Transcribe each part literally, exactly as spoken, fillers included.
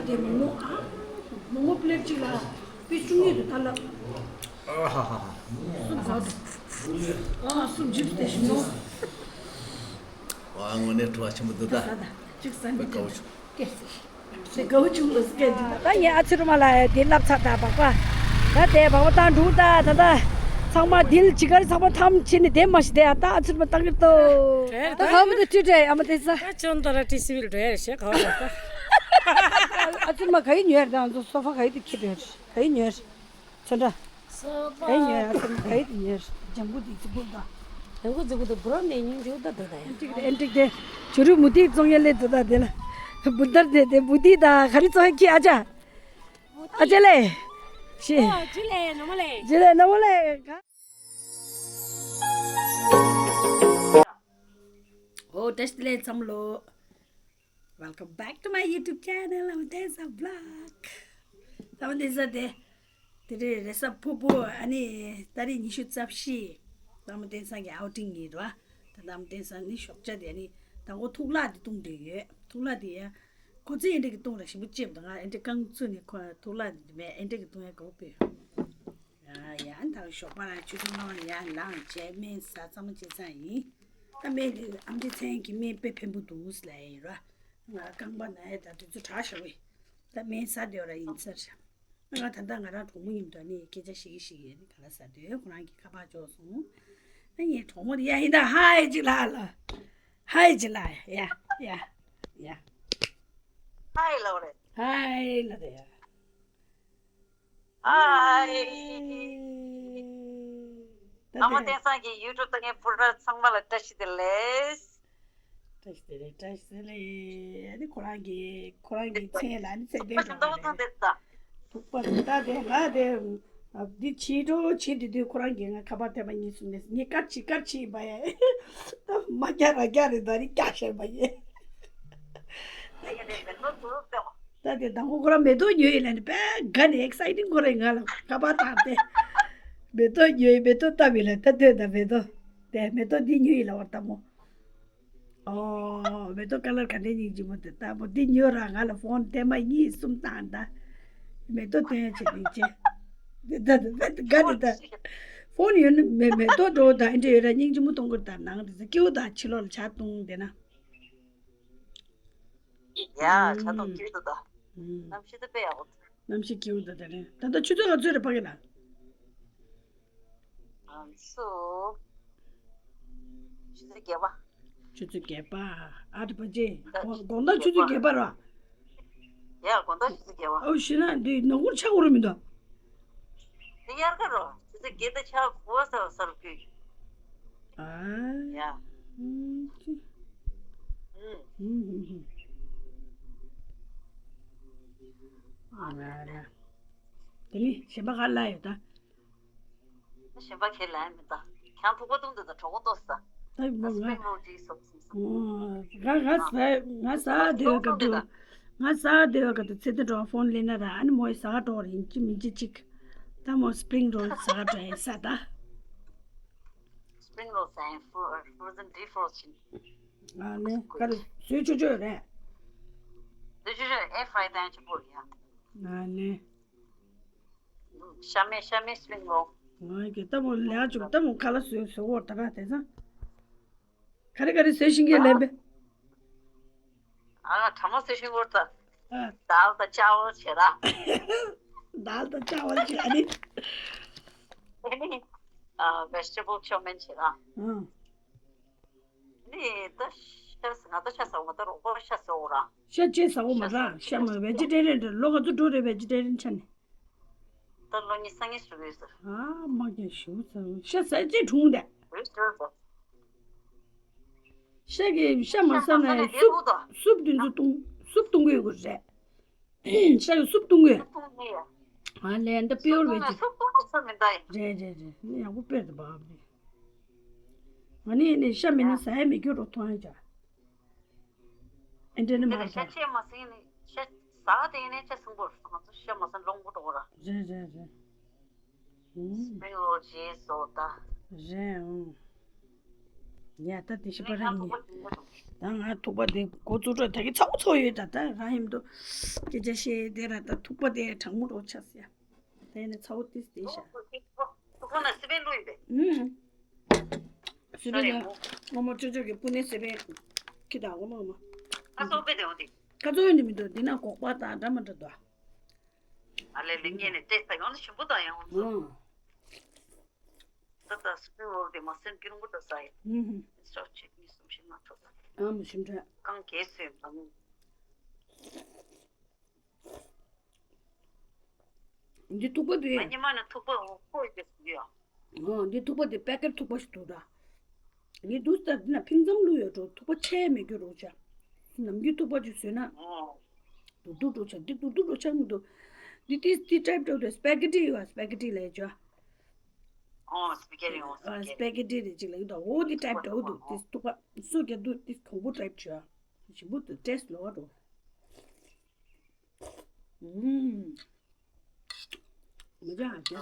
དེ་མོག་མོག་ཨ། མོག་མོག་པི་ལེཊ་གཅིག་ལ་པིས་བཅུ་གཉིས་འདུག་ད་ལབ། ཨ་ཧ་ཧ་ཧ། སུབ་ག་ཨ་སུབ་ཇིབས་དེ་ཞིམ་ནོ། ཨ་དངོས་གནས་བྲོ་བ་ཆེན་པོ་འདུག་ད། ད་ད་གཅིག་ཟ་ནི་དགའ་བོ་བྱུང་། ཀེ། ཞེས་དགའ་བོ་བྱུང་ལ་སྐད་འདི་ལ། ད་ངས་ཨ་ཚུར་མ་ལ་དེ་བསླབ་ཚར་ད་བག་པ། ད་དེ་བག་པ་བཏང་འདུག་ད་ད་ད། ཚང་མ་དིལ་ཇི་གར་ཚང་མ་ཐམ་ཕྱིན་ནས་དེ་མ་ཤི་དེ་ད་ཨ་ཚུར་མ་བཏང་གི་ཏོ། ད་ག་བུ་དེ་ཅུ་དྲེ་ཨ་མ་དེ་ས། ད་ཅོན་ཏོ་ར་ཏི་སི་ཝིལ་འགྲོ་ཡ་རེད་ཞེས་ག་བ་ད། ཨ་ཚུར་མ་ག་ཡི་ཉོས་རེད་ད་ང་ཚོ་སོ་ཕ་ག་ཡི་དེ་ཁྱེར་འགྲོ་ཡ་རེད་ག་ཡི་ཉོས་རེད། ཚོན་ཁྲ། སོ་པ། ག་ཡི་ཉོས་ཨ་ཚུར་མ་ག་ཡི་དེ་ཉོས་རེད་ལྗང་གུ་དེ་ཙི་གུ་ད། ལྗང་གུ་ཙི་གུ་དེ་བུ་རོ་ནས་ཉིན་འདྲེའུ་ད་དེ་ད་ཡ། ཨེན་ཏིག་དེ་ཨེན་ཏིག་དེ། ཇོ་རུ་མུ་ཏིག་བཙོང་ཡ་ལེ་དེ་ད་དེ་ལ། བུ་དར་དེ་དེ་བུ་ཏི་ད་ག་རི་བཙོང་ཡ་ཁྱི་ཨ་ཅག་ཨ་ཅག་ལེ། ཤི། ཨོ་ཇུ་ལེ་ནོ་མོ་ལེ། ཇུ་ལེ་ནོ་མོ་ལེ། ཨོ་བཀྲ་ཤིས་བདེ་ལེགས་ཚང་མ་ལོ། Welcome back to my YouTube channel. I'm Tensa Vlog. ད་མ་དེ་ས་དེ། དེ་རེད་རེས་གཟའ་ཕུར་བུ་ཨ་ནི་ཏ་རིག་ཉི་ཤུ་རྩ་བཞི། ད་མ་དེ་སང་གི་ཨའུ་ཊིང་ཡིན་ར། ད་ད་མ་དེ་སང་ནི་ཞོགས་ཇ་དེ་ཨ་ནི་ད་ཁོ་ཐུག་ལག་དེ་བཏུང་འདོད་ཡོད། ཐུག་ལག་དེ་ཡ། ཁོ་ཚོས་ཨེ་འདྲ་གི་བཏུང་ར་ཞིམ་པོ་ཅེབ་དང་ཨེ་འདྲ་རྐང་བཙུགས་ནས་ཁོ་ཐུག་ལག་དེ་མེད་ཨེ་འདྲ་གི་བཏུང་ཡ་དགའ་པོ་ཡོད། ཡ་ཡ་ད་ཞོགས་པ་ལ་ཆུ་ཚོད་ལྔ་པ་ལ་ཡར་ལངས་བྱས་སྨན་ཟ་གཙང་མ་བྱས་ཚར་ཡིན། ད་སྨན་དེ་ཨམ་ཆི་མཚན་གྱི་སྨན་དཔེ་ཕན་པོ་འདུག་ཟེར་ལབ་ཡ་ཡིན་ར། ང་རྐང་པ་ན་ཡ་ད་དུས་ཚོད་དྲག་ཤོར་བས། ད་སྨན་ཟ་འདོད་ར་ཡིན་ཚར། ང་ད་ལྟ་ང་རང་གྲོགས་མོ་མཉམ་དུ་ནི་སྐད་ཆ་བཤད་ཀྱི་བཤད་ཀྱི་ནི་ག་ལ་ཟ་འདོད་ཁོ་རང་གི་ཁ་པར་འཇོག་སོང་། ཨ་ངའི་གྲོགས་མོ་དེ་ཡ་ཡིན་ད་ཧའི་ཅིག་ལ་ལ། ཧའི་ཅིག་ལ་ཡ་ཡ་ཡ། ཧའི་ལ་རེད། ཧའི་ལ་རེད། ཧའི། ཨ་མ་བསྟན་སངས་ཀྱི་ཡུ་ཊུབ་ལྟ་མཁན་བུ་ར་ཚང་མ་ལ་བཀྲ་ཤིས་བདེ་ལེགས། བཀྲ་ཤིས་བདེ་ལེགས་བཀྲ་ཤིས་བདེ་ལེགས། ཨ་ནི་ཁོ་རང་གི་ཁོ་རང་གི་མཚན་ལ་ནི་ཚད་ལྡན་འགྲོ་བ་རེད། ཐུག་པ་ད་དེ་ང་དེ་འདི་བྱིས་འགྲོ་བྱིས་དུས་དུས་ཁོ་རང་གིས་ང་ཁ་པར་ཐེབས་པ་གཉིས་གསུམ་ནས་ངས་དཀར་ཆི་དཀར་ཆི་ཡིན་པ་ཡ། ད་མ་རྒྱག་ར་རྒྱག་རེད་ད་རི་རྒྱག་ཤེས་པ་ཡིན། ད་དེ་དང་པོ་ཁོ་རང་མེ་ཏོག་ཉོས་ཡིན་ལ་ནི་དཔེ་དགའ་ནས་ཨེག་སའི་ཊིང་ཁོ་རང་ང་ལ་ཁ་པར་བཏང་སྟེ། མེ་ཏོག་ཉོས་ཡིན་མེ་ཏོག་བཏབ་ཡིན་ལ་ད་ལྟོས་ད་མེ་ཏོག་དེ་མེ་ཏོག་འདི་ཉོས་ཡིན་ལ་བར་ལྟ་མོ། ཨོ་མེ་ཏོག་ཀ་ལར་ག་འདྲའི་སྙིང་རྗེ་མོ་དེ་ལྟ་བུ་འདི་ཉོས་ར་ང་ལ་ཕོན་བལྟས་མ་གཉིས་གསུམ་བཏང་ད། མེ་ཏོག་སྟོན་ཡ་བྱེད་དེ་བྱེད། དེ་ད་དེ་ད་དགའ་དེ་ད། ཕོན་ཡོད་ན་མེ་མེ་ཏོག་འགྲོ་ད་འདྲ་ཡོད་ར་སྙིང་རྗེ་མོ་གཏོང་དགོས་ད་ནང་དེ་ཚོ་སྐྱེ་བོ་ད་ཕྱི་ལོགས་ལ་ཇ་བཏུང་དེ་ན། ཡ་ཇ་བཏུང་སྐྱིད་འདུག་ད། ཨུམ། གནམ་གཤིས་དེ་དཔེ་ཡག་པོ་འདུག་གནམ་གཤིས་སྐྱིད་པོ་འདུག་ད་རེད་ད་ལྟ་ཆུ་ཚོད་ག་ཚོད་རེད་ཕ་གི་ལ། ང་ཚོ་ཆུ་ཚོད་བརྒྱད་པ། ཆུ་ཚོད་བརྒྱད་པ། ཨ་རི་པ་ཅེ། ད་དགོང་དག་ཆུ་ཚོད་བརྒྱད་པ་ར། ཡ་དགོང་དག་ཆུ་ཚོད་བརྒྱད་པ། ཨོ་ཤི་ན་འདི་ནོ་གུར་ཆག་འོ་ར་མི་འདུག་དེ་དབྱར་ཁ་རོ། ཆུ་ཚོད་བརྒྱད་དང་ཆག་གོ་ས་སར་ཕུད། ཨ། ཡ། ཨུམ། ཨུམ། ཨུམ། ཨ་ལ་ལ། དེ་ནི་གཞན་པ་ག་ལ་ཡོད་ད། གཞན་པ་ཁས་ལེན་མི་ད། ཁྱང་ཕུག་པ་ཏུང་དུ་ད་གྲོགས་པོ་ཏོ་ས། ད་མོ་ང་། སྤིང་རོལ་ཅིག་སོགས་སོགས་སོགས། ང་ང་ཟ་ང་ཟ་བདེ་བ་སྐབས་དུ། ང་ཟ་བདེ་བ་སྐབས་དུ་ཚེ་འདི་འགྲོ་ཕོན་ལེན་ན་ར་ཨ་ནི་མོའི་ཟ་ག་འགྲོ་རིན་གྱི་མི་འཇི་ཅིག་ད་མོ་སྤིང་རོལ་ཟ་ག་འགྲོ་ཡིན་ས་ད། སྤིང་རོལ་ཟ་ཡིན་ཧྥུ་ཧྥུ་རོ་ཛན་ཌི་ཕོ་རོ་ཆིན། ཨ་ནི་ག་རེ་བཟོས་ཆོག་ཆོག་རེད། བཟོས་ཆོག་ཆོག་ཨེ་ཧྥ་རའི་ཏན་ཆོག་པོ་རེད་ཡ། ཨ་ནི། ཤ་མེད་ཤ་མེད་སྤིང་རོལ། ང་གི་ལྟ་བུ་ལས་ཀ་བྱུང་ལྟ་བུ་ཁ་ལ་བཟོས་བཟོས་འོར་ད་ར་དེ་ཚང་། ག་རེ་ག་རེ་བཟོས་ཤིང་གི་ལན་པས། ཨ་ཁྲ་མོ་བཟོས་ཤིང་འོར་ད། ཨ། དཱལ་དང་ཅ་ཝལ་བྱེད་ར། དཱལ་དང་ཅ་ཝལ་བྱེད་ཨ་ནི། ཨ་ནི། ཨ་བེ་ཇི་ཊེ་བལ་ཆོ་མེན་བྱེད་ར། ཨ། ནི་ད་ཤ་ང་ད་ཤ་ཟ་འོ་མ་ད་རོགས་པ་ཤ་ཟ་འོ་ར། ཤ་ཅེས་ཟ་འོ་མ་ར་ཤ་མ་བེ་ཇི་ཊེ་རི་ཡན་རེད་ལོ་ག་ཚོད་འགྲོ་རེད་བེ་ཇི་ཊེ་རི་ཡན་ཆ་ནས། ད་ལོ་ཉི་ཤུ་རྩ་གཉིས་སུ་ཡོད་ཟེར། ཨ་མ་རྒན་ཞུ་ཚར་ཤ་ཟ་ཅེས་གྲུང་དེ། ཤ་གི་ཤ་མ་ཟ་ན་སུབ་སུབ་དུ་འཛུ་བཏུང་སུབ་བཏུང་གི་ཡོད་རེད། ཤ་གི་སུབ་བཏུང་གི་ཡོད། ཨ་ལས་འདི་པིའོར་བེ་ཇི། རེད་རེད་རེད་ནི་ཡག་པོ་དཔེར་དུ་བབ་རེད། ང་ནི་ནི་ཤ་མིན་ན་ཟ་ཡ་མེད་རྒྱུ་རོ་མཐོང་ཡ་ཅག་ཨེ་འདྲ་ནི་མ་ཟ། ཤ་ཆེ་མ་ཟིན་ནི་ཤ་ཟ་དེ་ནས་ཅ་སྲིན་པོ་རེད། ང་ཚོ་ཤ་མ་ཟ་ལོང་པོ་འགྲོ་ར། རེད་རེད་རེད། སྤིང་རོལ་རྗེས་སོ་ད། རེད་ཨང་། ཡ་ད་དེ་ཤི་པ་རང་ཡིན། ད་ང་ཐུག་པ་དེ་འགོ་བཙུགས་འགྲོ་ད་གི་ཚ་བོ་ཚ་བོ་ཡོད་ད། ད་རང་ཡིན་དུ་སྐད་ཆ་བཤད་དེ་ར་ད་ཐུག་པ་དེ་གྲང་མོ་རོ་ཆགས་ཡ། ད་ཡིན་ན་ཚ་བོ་ཏིས་དེ་ཤ། ཐུག་པ་ན་སི་པན་ལུ་ཡོད་པས། ཨུམ། སི་པན་ལ་ངོ་མ་ཅོ་ཅོ་གི་སྤུན་ནེ་སི་པན་ཁི་ད་ངོ་མ་ངོ་མ། ཁ་ཚོ་པེ་དེ་འོ་དེ། ཁ་ཚོ་ཡོད་ནི་མི་འདུག་འདི་ན་སྒོག་པ་དང་འདྲ་མ་འདྲ་འདུག་ཨ་ལེ་ལེ་ངས་ནས་ཏེ་ད་ཡོང་ནི་ཞིམ་པོ་དང་ཡང་འོང་། ཨུམ། ད་ད་སི་པན་ལུ་དེ་མ་སེམས་སྐྱིད་པོ་ད་ས་ཡ། ཨུམ། སོ་ཆེ་མི་སུམ་ཞིག་མ་ཐོབ་ད། ཨ་མ་ཞིམ་དྲན། གང་གས་སོས་མ་མི། འདི་ཐུག་པ་དེ། ང་ཉི་མ་ནས་ཐུག་པ་འོ་ཁོ་ཡི་ཟེར་ཡ། ཨོ་འདི་ཐུག་པ་དེ་པེ་ཀེཊ་ཐུག་པ་ཞིག་འདུག་ད། ངས་འདུག་ལྟ་འདི་ན་ཕིང་ཙམ་བླུགས་ཡོད་འགྲོ། ཐུག་པ་ཆེ་མེད་རྒྱུ་རོ་ཆ། ནམ་རྒྱུན་ཐུག་པ་ཅིག་བཟོས་ན། ཨོ། དུག་དུག་འགྲོ་ཆ་འདི་དུག་དུག་འགྲོ་ཆ་མི་འདུག་འདི་ཏིས་ཏི་ཊའིབ་འགྲོ་དེ་སི་པེ་གེ་ཊི་ཡོད་ཨ། སི་པེ་གེ་ཊི་ལས་ཅོ། ཨོ་སི་པེ་གེ་ཊི་ཨོ་སི་པེ་གེ་ཊི། སི་པེ་གེ་ཊི་རེད་ཅིག་ལ་ཡོད་ད། འོ་འདི་ཊའིབ་འགྲོ་འདུག་ཏིས་ཐུག་པ་སུ་ག་འདུག་ཏིས་གོང་བུ་ཊའིབ་ཅོ། ཞིམ་པོ་འདུག་ཊེསི་ལོ་བ་འགྲོ། ཨུམ། མི་འདྲ་ཨ་ཅག་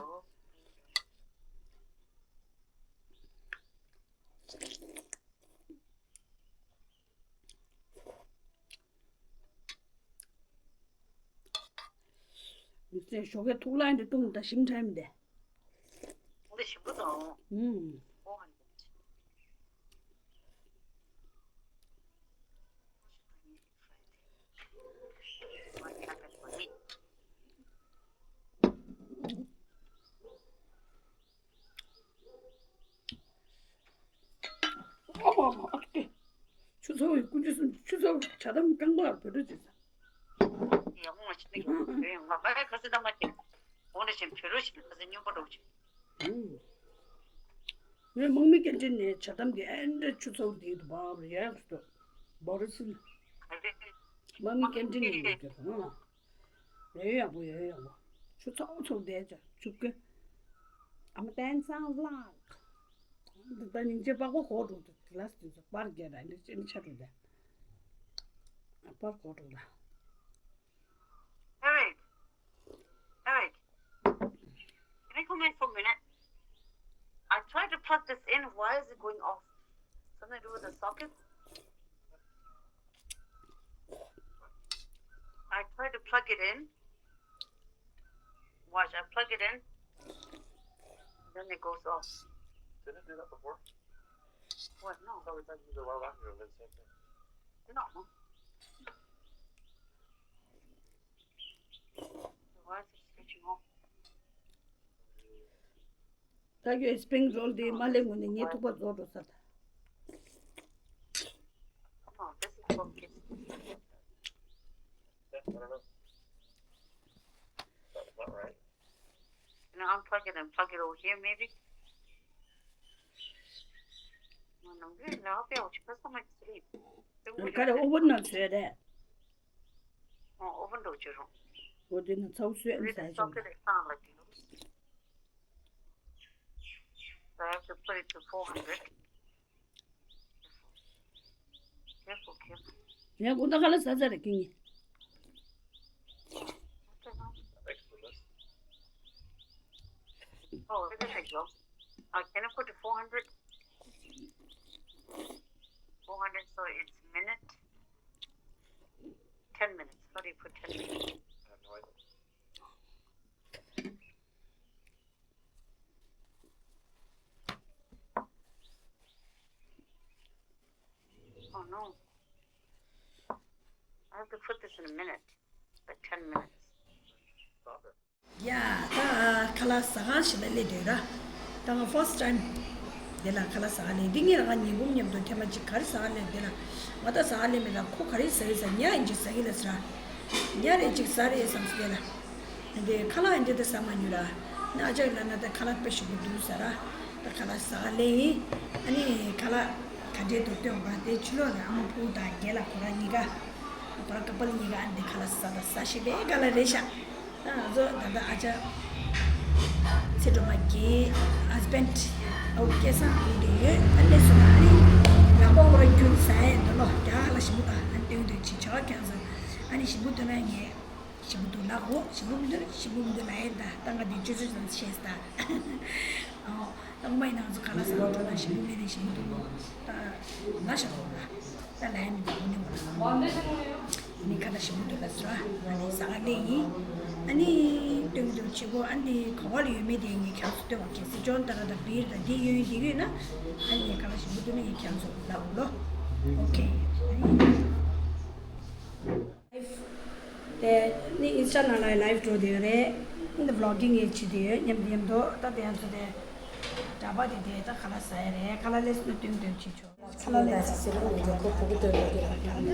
མི་ཚེ་ཞོགས་ཀས་ཐུག་ལ་འདི་བཏུང་ད་ཞིམ་དྲན་མི་འདི། འདི་ཞིམ་པོ་དང་། ཨུམ། ཨ་མ་ཨ་ཏེ། ཆུ་ཚོད་ཀུན་ཆུ་སུམ་ཆུ་ཚོད་ཇ་དམ་རྐང་པ་བོད་འགྲོ་བྱེད་ས། ཡག་མོ་ཞིག་ཡོད་ཡོད་ང་ཁ་ཁ་སེ་ད་མ་ཅིག་འོ་འདྲ་ཞིག་བོད་རོ་ཞིག་ཁ་སེ་སྨྱོན་པ་འགྲོ་ཅིག་ངས་དམག་མི་སྐད་འཕྲིན་ནས་ཇ་དམ་གྱི་ཨེ་འདྲ་ཆུ་ཚོད་འདི་དུ་བབ་རེ་ཡག་སུ་བོ་རི་སིལ། དམག་མི་སྐད་འཕྲིན་ནས་ཡོད་ཀྱི་ཧ། ཡོད་ཡག་པོ་ཡོད་ཡག་པོ། ཆུ་ཚོད་ཚོད་བསྡད་ཅག་ཆུ་ཀེ། ཨ་མ་བསྟན་སང་ལགས། འདི་ལྟར་སྙིང་རྗེ་པགས་པ་གོ་འགྲོ་འདུག་གི་ལ་སི་ཚོད་པར་རྒྱལ་ར་འདི་ཅན་ཆ་འགྲོ་ད། པར་གོ་འགྲོ་ད། Eric, Eric, can you come in for a minute? I tried to plug this in. Why is it going off? Something to do with the socket? I tried to plug it in. Watch, I plug it in. Then it goes off. Didn't it do that before? What? No. I thought we tried to use it a while back ago, but same thing. No. Why is it switching off? ད་ཁྱོད་སི་པིང་རོལ་དེ་མ་ལེན་ངོ་ནས་ངའི་ཐུག་པ་རྫོགས་འགྲོ་ས་ད། Oh, this is for kids. I don't know. That's not right. You know, unplug it and plug it over here, maybe. No, no, no, no, I'll be able to put some sleep. ག་རེ་ཨོ་བན་ནང་བཟོས་རེད། Oh, oven door, you know. འོ་དེ་ནི་ཚ་བོ་བཟོས་ཨེམ་ས་ཡ་ཅང་། Socket is not like you. So I have to put it to four hundred. Careful, careful. ཡང་དགོང་དག་ག་ལ་ཟ་ཟ་རེ་ཀིང་། Oh, this is your. Uh, can I put it four hundred? Four hundred, so it's minute. Ten minutes. How do you put ten minutes? I have no idea. Oh no. I have to put this in a minute. Like ten minutes. Stop it. ཡ་ད་ཁ་ལག་ཟ་ཁང་ཞིག་ལ་སླེབས་འདུག་ར། ད་ང་first time འདི་ལ་ཁ་ལག་ཟ་ག་སླེབས། འདི་ངས་རང་ཉིན་གུང་མཉམ་དུ་ཐེངས་མ་གཅིག་ག་རེ་ཟ་ག་སླེབས་འདི་ལ། ང་ད་ཟ་ག་སླེབས་མེད་ལ། ཁོ་ག་རེ་ཟ་གི་ཟ། ཉ་ཡིན་གཅིག་ཟ་གི་ལ་ཟ། ཉ་རེ་གཅིག་ཟ་རེད་བསམ་སྟེ་ལ། འདི་ཁ་ལག་འདི་ད་ཟ་མ་མྱོང་ར། ན་ཅག་ལ་ན་ད་ཁ་ལག་དཔེ་ཞིག་འདུག་ཟ་ར། ད་ཁ་ལག་ཟ་ག་སླེབས་ཡིན། ཨ་ནི་ཁ་ལག་ག་འདྲས་འདུག་སྟོན་པ་དེ་ཕྱི་ལོགས་ལ་ཨ་མ་ཕུ་དང་རྒན་ལགས་ཁོ་རང་གཉིས་ཀ་ཁོ་རང་ཀ་པལ་གཉིས་ཀ་ཨ་འདི་ཁ་ལག་ཟ་ད་ཟ་ཞིག་པའི་ག་ལ་རེད་ཤག་ཨ་ཟོ་ད་ད་ཨ་ཅག་ཚེ་སྒྲོལ་མ་གི་husband ཨའུ་སྐལ་བཟང་ཡིན་དེ་ཡོད། ཨ་ནི་སུ་ན་ཨ་ནི་ལག་པ་འོ་ར་རྒྱུན་ཟ་ཡས་འདི་ལོ་རྒྱ་ལ་ཞིམ་པོ་དང་ཨ་ནི་སྟོན་དུས་ཅི་ཆོག་ཀྱང་ཟ། ཨ་ནི་ཞིམ་པོ་འདོད་ན་ངས་ཞིམ་པོ་འདུག་ལ་གོ། ཞིམ་པོ་མི་འདུག་ན་ཞིམ་པོ་མི་འདུག་ལ་ཡིན་ད། ད་ང་འདི་ཅོ་ཅོ་ཅོ་བྱས་ད། ཨོ། ཏང་མའི་ནང་ཚོ་ག་ལ་ས་ལ་འགྲོ་ན་ཞིམ་པོ་མེད་རེད་ཞིམ་པོ་འདུག་ད་ལ་ཤ་འདུག་ལ། ད་ལ་ཡ་མི་འདུག་ནི་མ་ལ། ནི་ཁ་ད་ཞིམ་པོ་འདུག་ལ་ཟེར་བ། ཨ་ནི་ཟ་ག་ལེ་ཡིན། ཨ་ནི་སྟོན་གྱི་འདུག་བྱེད་སྒོ་ཨ་ནི་ག་བ་ལ་ཡོད་མེད་དེ་ངས་ཁྱེད་ཚོ་སྟོན་བ་གལ་སྲིད་ཅོན་ཏ་ར་དང་བིར་དང་འདི་ཡོད་འདི་ཡོད་ན། ཨ་ནི་ཁ་ད་ཞིམ་པོ་འདུག་ན་ངས་ཁྱེད་ཚོ་ལབ་ལོ། ཨོ་ཁེ། དེ་ནི་ཨིན་སི་ཊ་ནང་ལ་ལའིབ་འགྲོ་བསྡད་ཡོད་རེད། འདི་བི་ལོག་གིང་ཡེ་བྱེད་བསྡད་ཡོད་མཉམ་དུ་མཉམ་དུ་ད་དེ་ཡང་ཚོ་དེ་གྲྭ་པ་དེ་དེ་ད་ཁ་ལག་ཟ་ཡ་རེད། ཁ་ལག་ལས་སུ་སྟོན་སྟོན་བྱེད་ཆོག་ཁ་ལག་ལས་སུ་སི་ལ་འགྲོ་ཁོ་ཕྲུ་གུ་སྟོན་འགྲོ་དེ་ལ་ཁ་ལག་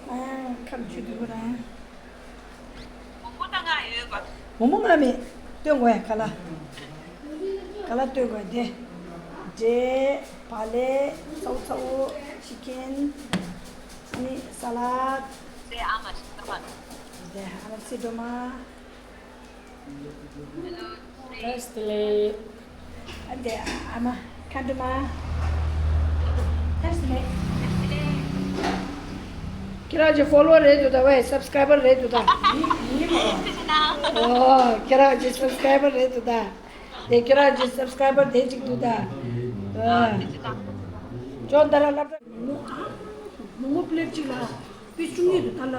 ཨ་ཁམ་ཆུ་དུ་གུ་ར། མོག་མོག་ད་ང་ཡོད་པ། མོག་མོག་ང་མེད། སྟོན་དགོས་ཡ་ཁ་ལག་ཁ་ལག་སྟོན་དགོས་དེ། འབྲས། བག་ལེབ། ཚ་བོ་ཚ་བོ། ཅི་ཀེན། ཨ་ནི་ས་ལད། དེ་ཨ་མ་ཚི་སྒྲོལ་མ། བཀྲ་ཤིས་བདེ་ལེགས། ཨ་འདི་ཨ་མ་མཁའ་འགྲོ་མ། བཀྲ་ཤིས་བདེ་ལེགས། ཁྱེད་རང་ཚོ་ཕོ་ལོ་ཝར་རེད་འདུག་ད་བས་སབ་སི་ཀ་རའི་བར་རེད་འདུག་ད། ཨོ་ཁྱེད་རང་ཚོ་སབ་སི་ཀ་རའི་བར་རེད་འདུག་ད། དེ་ཁྱེད་རང་ཚོ་སབ་སི་ཀ་རའི་བར་དེ་གཅིག་འདུག་ད། ཨ། ཅོན་ཏ་ར་སློབ་གྲྭ། མོག་མོག་པི་ལེཊ་གཅིག་ལ་པིས་བཅུ་གཉིས་འདུག་ད་ལབ།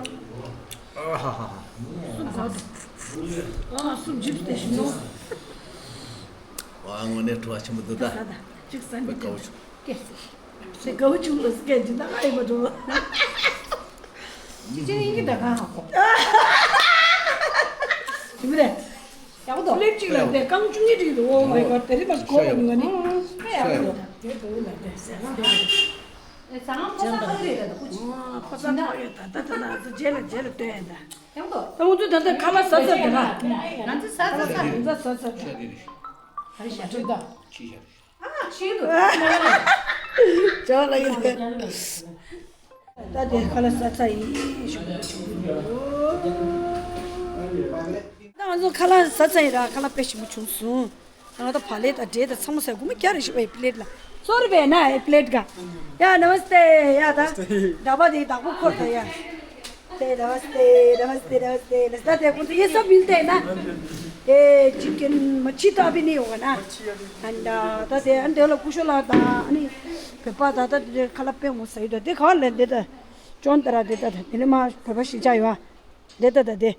ཨ་ཧ་ཧ་ཧ། སུབ་ག་ཨ་སུབ་ཇིབ་སྟེ་ཞིམ་ནོ། ཨ་དངོས་གནས་བྲོ་བ་ཆེན་པོ་འདུག་ད། ད་ད་གཅིག་ཟ་འདི་དགའ་བོ་བྱུང་། ཀེ་སེ་དགའ་བོ་བྱུང་ལ་སྐད་ཅིག་ད་ཨ་ཡི་མ་འགྲོ། ཅི་ཡིན་གི་ད་གང་ཧ་གོ། ཞིམ་རེད། ཡག་པོ་འདུག་ལེབ་གཅིག་ལ་དེ་རྐང་བཅུ་གཉིས་བྲིས་འདུག་ཨོ་མའི་གོ་ཌ། དེ་རིང་མ་གོ་བ་ནི་ང་ནི། ཨེ་ཡག་པོ་འདུག་དེ་འདུག་ལ་དེ་ཟ་ང་དེ་རེད། ཨེ་ཟ་ང་ཕོ་གསར་ཕ་རེད་ལ་འདུག་ཅི། ཨ་ཕོ་གསར་ཕ་ཡོད་ད་ད་ད་ད་རྗེས་ལ་རྗེས་ལ་སྟོན་ཡ་ད། ཡག་པོ་འདུག་ད་ང་ཚོ་ད་ལྟ་ཁ་ལག་ཟ་ཚར་དེ་ལ། ང་ཚོ་ཟ་ཚར་ཚར། ང་ཚོ་ཟ་ཚར་ཚར། ཨ་རི་ཤ་ཁྲུན་ད། ཨ་ཆེ་འདུག་ཅོག་ལ་ཡིན་ད། ད་དེ་ཁ་ལག་ཟ་ཚར་ཡིན་ཞུ། ད་ང་ཚོ་ཁ་ལག་ཟ་ཚར་ཡིན་ར། ཁ་ལག་དཔེ་ཞིམ་པོ་བྱུང་སོང་། ང་ད་བག་ལེབ་དང་འབྲས་དང་ཚང་མ་ཟ། སྒོར་མོ་བརྒྱ་རེ་ཞིག་པའི་པི་ལེཊ་ལ། སོ་རི་བས་ན་ཨེ་པི་ལེཊ་ག་ཡ་ན་མ་སྟེ་ཡ་ད། ཌ་བ་དེ་བདག་པོ་འཁོར་ད་ཡ། ते नमस्ते नमस्ते नमस्ते नमस्ते। ད་དེ་ཁོང་ཚོ་ये सब मिलते हैं ना? ये चिकन मच्छी तो अभी नहीं होगा ना? मच्छी अभी नहीं। And ད་དེ་ཨ་འདི་ལ་སྐུ་ཞབས་ལགས་དང་ཨ་ནི་བོད་པ་ད་ད་དེ་ཁ་ལག་དཔེ་མོ་ཟ་ཡི་ད། དེ་ག་ལ་འདི་ད་ཅོན་ཏ་ར་འདི་ད་དེ་ནི་མ་བོད་པ་ཞིག་ཆགས་ཡོད་ཨ། འདི་ད་ད་དེ་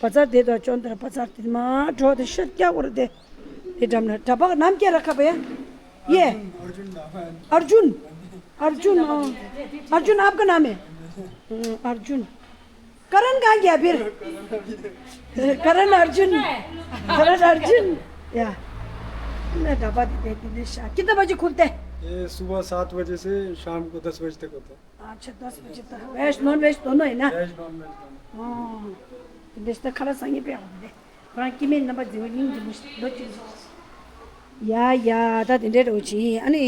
བ་ཚར་དེ་ད་ཅོན་ཏ་ར་བ་ཚར་དེ་མ་འགྲོ་དེ་ཤ་རྒྱག་གོ་ར། དེ་དེ་འགྲམ་ན་ད་པག་ནམ་རྒྱག་ར་ཁ་པ་ཡ། ये अर्जुन नाम है। अर्जुन। अर्जुन, अ, अर्जुन आपका नाम है? हम्म, अर्जुन। करण कहाँ गया फिर? करण अर्जुन। करण अर्जुन। या। मैं डब्बा दे देती हूँ, शा-, कितने बजे खुलते हैं? ये सुबह सात बजे से शाम को दस बजे तक होता है। अच्छा, दस बजे तक। वेज, नॉन वेज दोनों है ना? वेज, नॉन वेज दोनों। हाँ। तो बेचते खड़ा संगे पे आओगे। ཁོ་རང་སྐྱེ་དམན་རྣམ་པ་འཛིན་པ་སྙིང་རྗེ་མོ་ཞིག་ལོ་གཅིག་ཡ་ཡ། ད་དེ་འདྲའི་འགྲོ་ཅིང་། ཨ་ནི་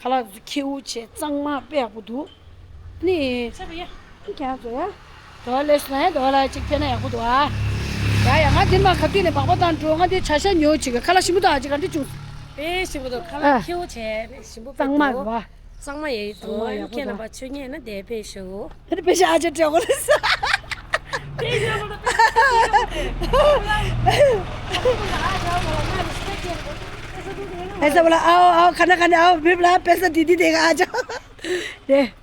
ཁ་ལག་ཁྱེའུ་བྱས་གཙང་མ་དཔེ་ཡག་པོ་འདུག་ཨ་ནི་ཁྱེད་རང་ཚོ་ཡ། དོ་ལེ་སོང་ཡ། དོ་ལ་གཅིག་ཕེ་ན་ཡག་པོ་འདུག་ཨ། ཡ་ཡ། ང་དེ་མ་ག་དུས་ནས་སྦག་སྦག་བཏང་འགྲོ། ང་དེ་བྱ་ཤ་ཉོ་ཅིག་ཁ་ལག་ཞིམ་པོ་འདུག་ཨ། ཅིག་ག་འདྲ་བྱུང་། དཔེ་ཞིམ་པོ་འདུག་ཁ་ལག་ཨ། ཁྱེའུ་བྱས་ཞིམ་པོ་དཔེ་གཙང་མ་འདུག་རེད་པ། གཙང་མ་ཡེ་དོ། ཡག་པོ་ཁྱེད་རྣམ་པ་ཆོས་ཉན་ན་དེ་དཔེ་ཞུ། ཨ་ནི་དཔེ་ཤ་ཨ་ཅག་སྤྲད་དགོས་རེད་ས། དཔེ་ཤ་ཨ་ཅག་སྤྲད་དགོས་རེད། ཨེ་ས་བ་ལ་ཨའོ་ཨའོ་ཁ་ན་ཁ་ན་ཨའོ་བིབ་ལ་པེ་ས་དི་དི་དེ་ག་ཨ་ཅག་དེ།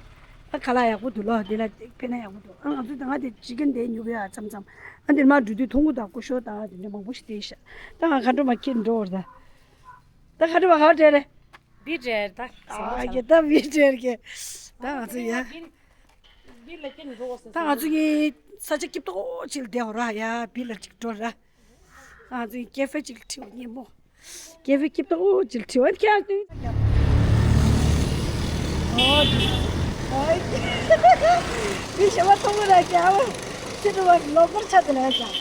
ཨ་ཁ་ལག་ཡག་པོ་འདུག་ལོ། དེ་ལ་ཕེ་ན་ཡག་པོ་འདུག་ཨ་ང་ཚོ་ད་ང་དེ་ཅི་ཀན་དེ་ཉོ་གི་ཡ་མཚམས་མཚམས། ཨ་འདིར་མ་འགྲོ་དུས་ཐུང་གུ་དང་ཀུ་ཤོ་དང་དེ་འདྲ་མང་པོ་ཞིག་བསྡད་ཤག་ད་ང་ཁ་འགྲོ་མ་ཁྱེར་འགྲོ་བར་ད། ད་ཁ་འགྲོ་མ་ག་བ་བྲལ་རེད། བི་བྲལ་ད། ཨ་ཀྱེ་ད་བི་བྲལ་ཀྱེ། ད་ང་ཚོ་ཡ། ད་ང་ཚོ་གི་ས་ཆ་སྐྱིད་ཏོག་ཅིག་ལ་བསྡད་འོ་ར་ཡ། བི་ལ་ཅིག་འགྲོ་ར། ང་ཚོ་གི་ཀེ་ཧྥེ་ཅིག་ལ་ཁྲིད་འོ་སྙེ་མོ། ཀེ་ཧྥེ་སྐྱིད་ཏོག་ཅིག་ལ་ཁྲིད་འོ་ཁྱེད་ཚོ། ཨོ། ཨོ། བི་ཞེ་བ་ཐོང་གི་ར་ཀྱ་བ། ཁྱེད་ཚོ་བ་ལོག་པར་ཆ་དེ་ལ་ཡ་ཀྱ།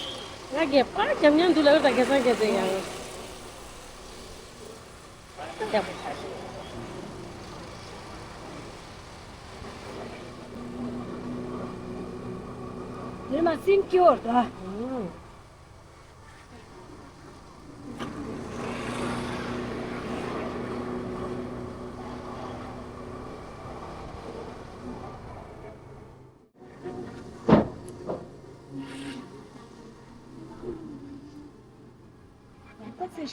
ང་གི་པར་རྒྱབ་མཉམ་དུ་ལ་ཡོད་ད་གེ་སང་གེ་ཚེ་ཡང་། ཡིན་མ་སིན་ཀྱོར་ད། ཡ་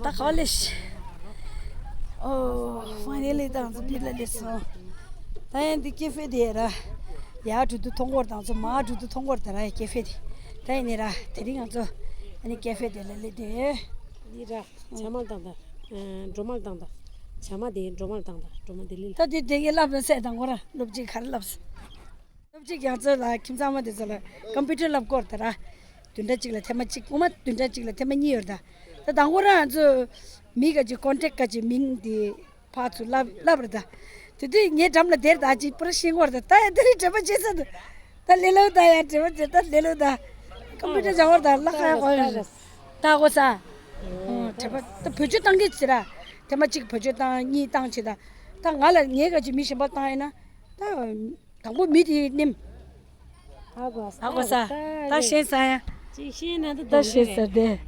ད་ག་ལེ་ཤི། ཨོ་ཕའི་ནལ་ལི་ད་ང་ཚོ་བྷི་ལ་སླེབས་སོང་། ད་ཡང་འདི་ཀེ་ཧྥེ་དེ་ར། ཡར་འགྲོ་དུས་མཐོང་གི་ཡོད་རེད། ད་ང་ཚོ་མར་འགྲོ་དུས་མཐོང་གི་ཡོད་རེད། ད་ར་ཀེ་ཧྥེ་དེ། ད་ཡིན་ནའི་ར་དེ་རིང་ང་ཚོ་ཨ་ནི་ཀེ་ཧྥེ་དེ་ལ་སླེབས་བསྡད་ཡོད། འདི་ར་ཇ་མལ་དང་ད། སྒྲོལ་མ་དང་ད། ཇ་མལ་དེ་སྒྲོལ་མ་དང་ད་སྒྲོལ་མ་དེ་ལི་ལ། ད་དེ་དེ་གའི་ལབ་ན་སེ་དང་གོ་ར་སློབ་སྤྱི་ག་རེ་ལབ་སོང་། སློབ་སྤྱི་རྒྱ་མཚོ་ལ་ཁྱིམ་ཚང་མ་དེ་ཚོ་ལ་ཀམ་པུ་ཊར་ལབ་སྐོར་དེ་ར། བདུན་ཕྲག་གཅིག་ལ་ཐེངས་མ་གཅིག་སྔོན་མ་བདུན་ཕྲག་གཅིག་ལ་ཐེངས་མ་གཉིས་ཡོད་རེད་ད། ད་དང་པོ་རང་ང་ཚོ་མི་ག་ཅིག་ཀོན་ཊེག་ག་ཅིག་མིང་དེ་ཕར་ཚུར་ལབ་ལབ་རེད་ད། དེ་དུས་ངའི་འགྲམ་ལ་བསྡད་རེད་ད། ཅིག་པུ་ར་ཤེས་ཀྱི་ཡོད་རེད་ད། ད་ཡ་དེ་རིང་དྲན་པ་བརྗེད་ཚར་འདུག་ད་ལེ་ལོ་ད་ཡ་དྲན་པ་བརྗེད། ད་ལེ་ལོ་ད། ཀམ་པུ་ཊར་སྦྱང་བར་ད་ལ་ཁ་ཡ་གོ་ཡོད་རེད། ད་གོ་ས། ཨོ་དྲན་པ་ད་བེད་སྤྱོད་བཏང་གི་ཟེར་ར། ཐེངས་མ་གཅིག་བེད་སྤྱོད་བཏང་གཉིས་བཏང་བྱེད་ད། ད་ང་ལ་ངའི་ག་ཅིག་མི་གཞན་པ་བཏང་ཡིན་ན་ད། དང་པོ་མི་དེའི་ནེམ། ཧ་གོ་ས། ཧ་གོ་ས། ད་ཤེས་ས་ཡ། ཅིག་ཤེས་ན་ད་ད་ཤེས་ས་དེ།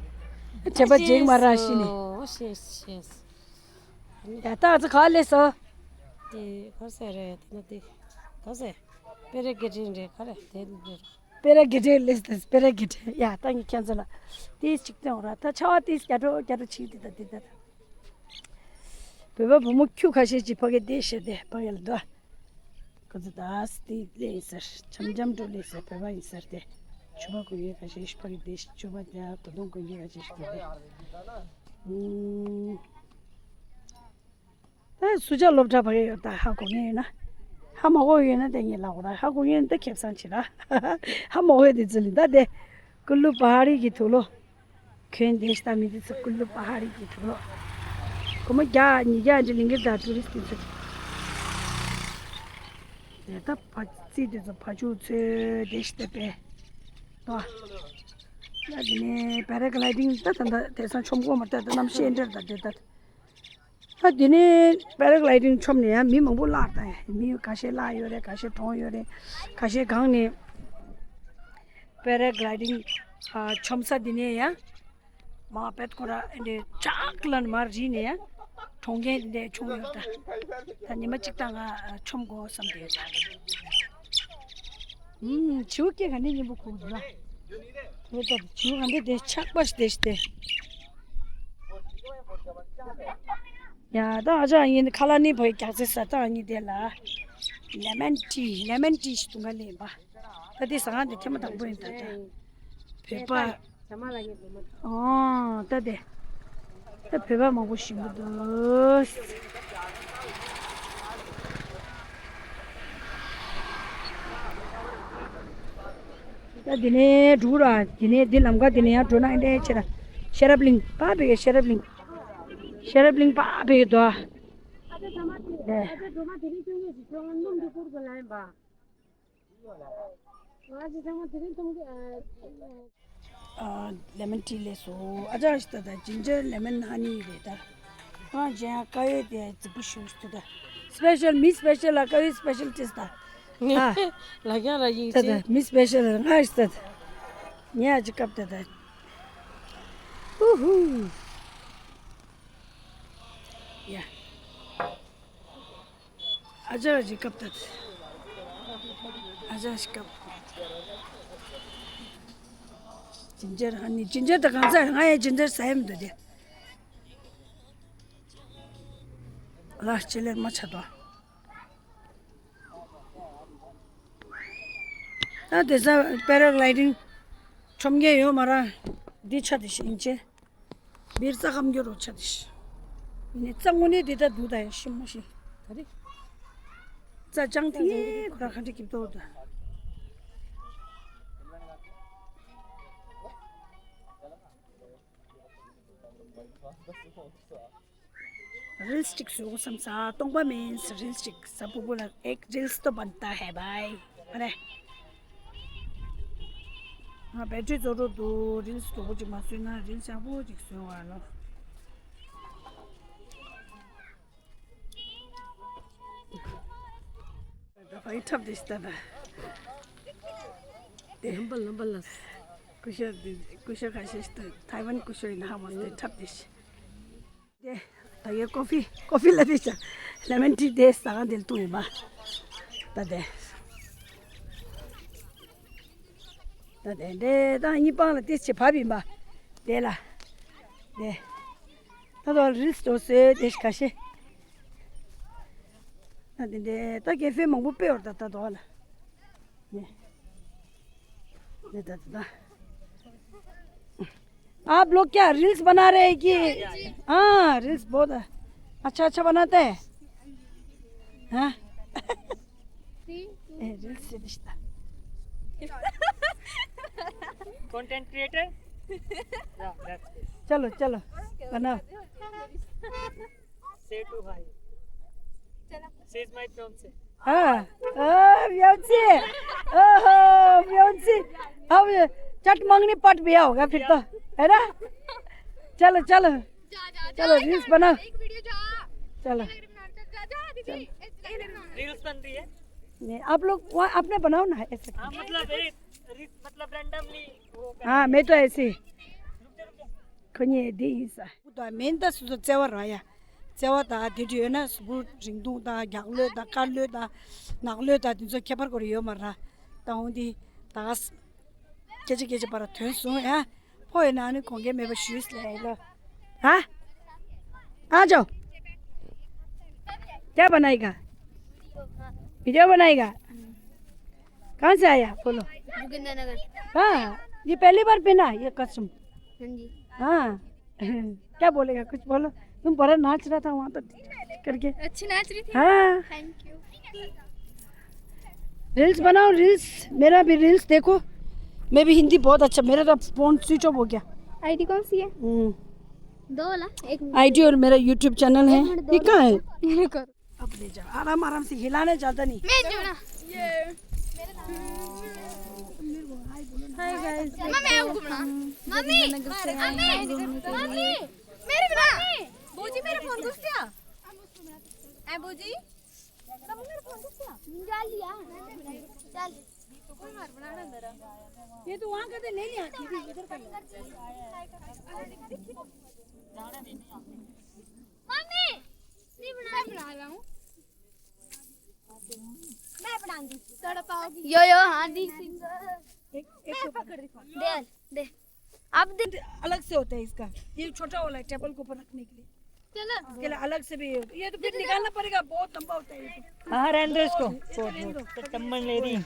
དྲན་པ་བརྗེད་མ་ར་ཤི་ནི། ཤེས་ཤེས། ཡ་ད་ང་ཚོ་ག་ལེ་སོ། དེ་ག་ས་རེད་ད་ན་དེ། ག་ས། སྤེ་ར་དགེ་ལྡན་རེད་ག་རེ་དེ་རེད། སྤེ་ར་དགེ་ལྡན་ལེ་སི་སྤེ་ར་དགེ་ལྡན། ཡ་ད་ངས་ཁྱེད་ཚོ་ལ་དེ་ཅིག་སྟོན་ར། ད་ཆར་པ་དེ་རྒྱ་གྲོ་རྒྱ་གྲོ་ཆིག་དེ་ད་དེ་ད། བོད་པ་བུ་མོ་ཁྱུ་ཁ་ཤས་ཅིག་ཕ་གི་བསྡད་ཤག་དེ་ཕ་གི་ལ་འདུག་ཁོ་ཚོ་ད་སི་ཏི་ལེ་ཡིན་ཟེར། འཆམ་འཆམ་འགྲོ་ལེ་ཟེར། བོད་པ་ཡིན་ཟེར་ཏེ། ཕྱུ་པ་གུ་ཡོད་ཁ་ཤས་ཕ་གི་བསྡད་ཤག་ཕྱུ་པ་དེ་ད་དུང་གུ་ཡོད་ཁ་ཤས་ཤིག་གུ་བསྡད། ཨུམ། ད་སུ་ཇ་སློབ་གྲྭ་ཕ་གི་ཡོད་ད། ཧ་གོ་མཁན་ཡོད་ན། ཧ་མ་གོ་ཡོད་ན་དེ་ངས་ལབ་དགོས་ར། ཧ་གོ་མཁན་ཡོད་ན་ད་ཁེ་བཟང་བྱེད་ར། ཧ་མ་གོ་ཡོད་དེ་ཚོ་ལ་ད་དེ། ཀུ་ལུ་པ་ཧ་རི་གི་དུག་ལོག་གོན་བསྡད་ཤག་ད་མི་དེ་ཚོ་ཀུ་ལུ་པ་ཧ་རི་གི་དུག་ལོག་སྒོར་མོ་བརྒྱ་ཉིས་བརྒྱ་འདྲ་ལེན་གྱི་རེད་ད་ཊུ་རི་སི་ཊི་དེ་ཚོ། དེ་ད་ཕ་རྩིས་དེ་ཚོ་ཕ་ཆུ་ཚོད་བསྡད་ཤག་ད་པས། ད་ད་དེ་ནས་པེ་ར་གི་ལའི་ཌིང་ད་ད་ད་དེང་སང་མཆོང་གོ་མ་ད་ད་གནམ་གཤིས་འདྲ་ད་དེ་ད། ད་དེ་ནས་པེ་ར་གི་ལའི་ཌིང་མཆོངས་ནས་ཡང་མི་མང་པོ་བརླགས་ད། ཡང་མི་ཁ་ཤས་བརླགས་ཡོད་རེད། ཁ་ཤས་གྲོངས་ཡོད་རེད། ཁ་ཤས་གངས་ནས། པེ་ར་གི་ལའི་ཌིང་ཨ་མཆོངས་ས་དེ་ནས་ཡང་མ་པད་ཁོ་ར་འདི་ཅག་ལ་མར་རིལ་ནས་ཡང་གྲོངས་མཁན་འདི་མཆོངས་ཡོད་ད། ད་ཉི་མ་གཅིག་ད་ང་མཆོངས་དགོས་བསམ་གྱི་ཡོད་ད། ཨུམ། བྱིའུ་སྐད་ག་ནས་སྙན་པོ་གོ་གི་ལ། འོ་ད་བྱིའུ་ག་ནས་དེ་ཆགས་པ་ཞིག་དེ་ཞིག་དེ། ཡ་ད་ཨ་ཅག་ཡིན་ཁ་ལག་ནི་བོད་རྒྱག་ཚེ་ས་ད་ཨ་ནི་དེ་ལ། ལེ་མན་ཊི་ལེ་མན་ཊི་ཞིག་འདུག་ག་ལེན་པ། ད་དེ་ཟ་ཁང་དེ་ཐེངས་མ་དང་པོ་ཡིན་ད་ད། བོད་པ། ཨོ་ད་དེ། ད་བོད་པ་མང་པོ་ཞིག་འདུག་ད་དེ་ནས་འགྲོ་ར། དེ་ནས་འདི་ལམ་ཁ་དེ་ནས་ཡང་འགྲོ་ན་ཨེ་འདྲས་ཆེ་ར། ཤེས་རབ་གླིང་པ་བེ་ཤེས་རབ་གླིང་། ཤེས་རབ་གླིང་པ་བེ་དོ། དེ། ཨ་ལེ་མོན་ཊི་ལས་སོ། ཨ་ཅག་ཞིག་ད་ད་ཇིན་ཇར་ལེ་མོན་ཧ་ནི་རེད་ད། ང་ཅན་ཀ་ཡོད་དེ་རྫིག་པོ་ཞུ་ཞིག་ད། སི་པེ་ཤལ་མི་སི་པེ་ཤལ་ལ་ཀ་ཡོད་སི་པེ་ཤལ་ཅིས་ད། ཨ། ལ་རྒྱང་ར་ཡིན་ད་ད་ཅི། མི་སི་པེ་ཤལ་ང་ཞིག་ད་ད། ཉ་ཅི་སྐབས་ད་ད། ཧུ་ཧུ། ཡ། ཨ་ཅག་ཅིག་སྐབས་ད། ཨ་ཅག་ཅིག་སྐབས། ཇིན་ཇར་ཧ་ནི་ཇིན་ཇར་ད་གང་ཚ་ང་ཡང་ཇིན་ཇར་ཟ་ཡི་མི་འདུག་དེ། ལ་ཅི་ལེར་མ་ཆ་དོ། ད་དེ་ས་པེ་ར་གི་ལའི་ཌིང་མཆོངས་མཁན་ཡོད་མ་ར། འདི་ཆ་དེ་ཤིང་ཆེ། འདིར་རྩྭ་སྐམ་རྒྱུ་རོ་ཆ་དེ་ཤི། ནི་རྩྭ་དངོས་གནས་འདི་ད་འདུག་ད་ཡ་ཤི་མོ་ཤི། ད་རེ། རྩྭ་ལྗང་ཐིང་ངེ་ཁོ་ར་ག་འདྲ་སྐྱིབ་ཏོ་ད། རིལ་སི་གཅིག་བཟོ་དགོས་བསམ་ས། སྟོང་པ་མིན་རིལ་སི་གཅིག་ས་བུ་བུ་ལ་ཨེག་རིལ་སི་ཏོ་བན་ཏ་ཧེ་བའི། ཨ་རེ། ང་བེ་ཊི་རི་རྫོགས་འགྲོ་འདུག་རིལ་སི་དོ་པོ་གཅིག་མ་བཟོས་ན་རིལ་སི་ཡག་པོ་གཅིག་བཟོས་བ་ལོ། ད་ཕ་གི་འཁྲབ་དེ་ཤི་ད་ད། དེ། ལམ་པ་ལམ་པ་ལ། སྐུ་ཞབས་དེ་སྐུ་ཞབས་ཁ་ཤས་ཤིག་ཏུ་ཐའེ་ཝན་སྐུ་ཞབས་ཡིན་ན་ཧ་མ་སྟེ་འཁྲབ་དེ་ཤི། དེ། ད་ཡོད་ཀོ་ཕི་ཀོ་ཕི་ལ་དེ་ཆ། ལེ་མོན་ཊི་དེ་ཟ་ཁང་དེ་ལ་བཏུང་ཡིན་པ། ད་དེ། ད། དེ་འདྲས་དང་གཉིས་པང་ལ་ཏིས་ཆེ་བབ་ཡིན་པ། དེ་ལ། དེ། ད་དོ་རིལ་སི་འགྲོ་སོས་དེ་ཤི་ཁ་ཤེ། ད་དེ་འདྲས་ད་ཀེ་ཧྥེ་མང་པོ་སྤེལ་བར་ད་ད་དོ་ལ། དེ། དེ་ད་ད་ད། आप लोग क्या रील्स बना रहे हैं कि? हाँ, रील्स बहुत अच्छा अच्छा बनाते हैं। हाँ। ए, रील्स से रिश्ता। Content creator? Yeah, that's it. चलो चलो, बनाओ। Say to hi. She's my fiance. हाँ। ओ, fiance। ओहो, fiance। अब चट मंगनी पट भी होगा फिर तो, है ना? चलो चलो। चलो, रील्स बनाओ। चलो। रील्स बन रही है। नहीं, आप लोग वहाँ अपने बनाओ ना, ऐसे। हाँ, मतलब एक रील्स, मतलब randomly वो कर। हाँ, मैं तो ऐसे ही। रुक जा, रुक जा। ཁོ་གཉིས་འདི་ཡིན་ས། ད་མེན་ད་སུ་སུ་བརྩེ་བ་ར་ཡ། བརྩེ་བ་དང་དེ་འདྲ་ཡོད་ན་གཟུགས་པོ་རིང་ཐུང་དང་རྒྱགས་ལོས་དང་དཀར་ལོས་དང་ནག་ལོས་དང་དེ་ཚོ་ཁྱད་པར་གོ་རེ་ཡོད་མ་ར། ད་འོང་དེ་ད་ག་ས། སྐད་ཆ་སྐད་ཆ་པར་ཐོན་སོང་ཡ། ཕོ་ཡོད་ན་ནི་གོང་གལ་མེད་པ་ཞུས་ལས་ལ། हाँ। आ जाओ। क्या बनाएगा? वीडियो बनाएगा? कहाँ से आया बोलो। जोगिंदर नगर। हाँ। ये पहली बार पहना ये कॉस्ट्यूम? हाँ जी। हाँ। क्या बोलेगा, कुछ बोलो। तुम बड़ा नाच रहा था वहाँ तो करके। अच्छी नाच रही थी। हाँ। Thank you. रील्स बनाओ, रील्स। मेरा भी रील्स देखो। मैं भी हिंदी बहुत अच्छा, मेरा तो फोन स्विच ऑफ हो गया। आईडी कौन सी है? हम्म। दो वाला। एक मिनट। आईडी और मेरा यूट्यूब चैनल है। एक मिनट, दो ये कहाँ है? मिनट। ये करो। अब ले जाओ, आराम आराम से हिलाना ज्यादा नहीं। मैं जो ना। ये। Hi guys. मम्मी, मैं आपको बना। मम्मी, मम्मी, मम्मी, मेरे बना। बोजी, मेरे फोन घुस गया। ए बोजी, तुम मेरे फोन घुस गया। निकाल लिया। चल। ये तो वहाँ का तो ले लिया, दीदी, इधर का ले। मम्मी, नहीं बना, मैं बना रहा हूँ। मैं बनाऊंगी। तड़पाओगी। यो, यो, हाँ, दी। एक, एक मैं पकड़ रही हूँ। दे, दे। आप दे। अलग से होता है इसका, ये छोटा वाला है टेबल के ऊपर रखने के लिए। चलो। इसके लिए अलग से भी, ये तो फिर निकालना पड़ेगा, बहुत लंबा होता है ये तो। हाँ, रहने दो इसको। ये तो रहने दो। तो चम्मच ले रही।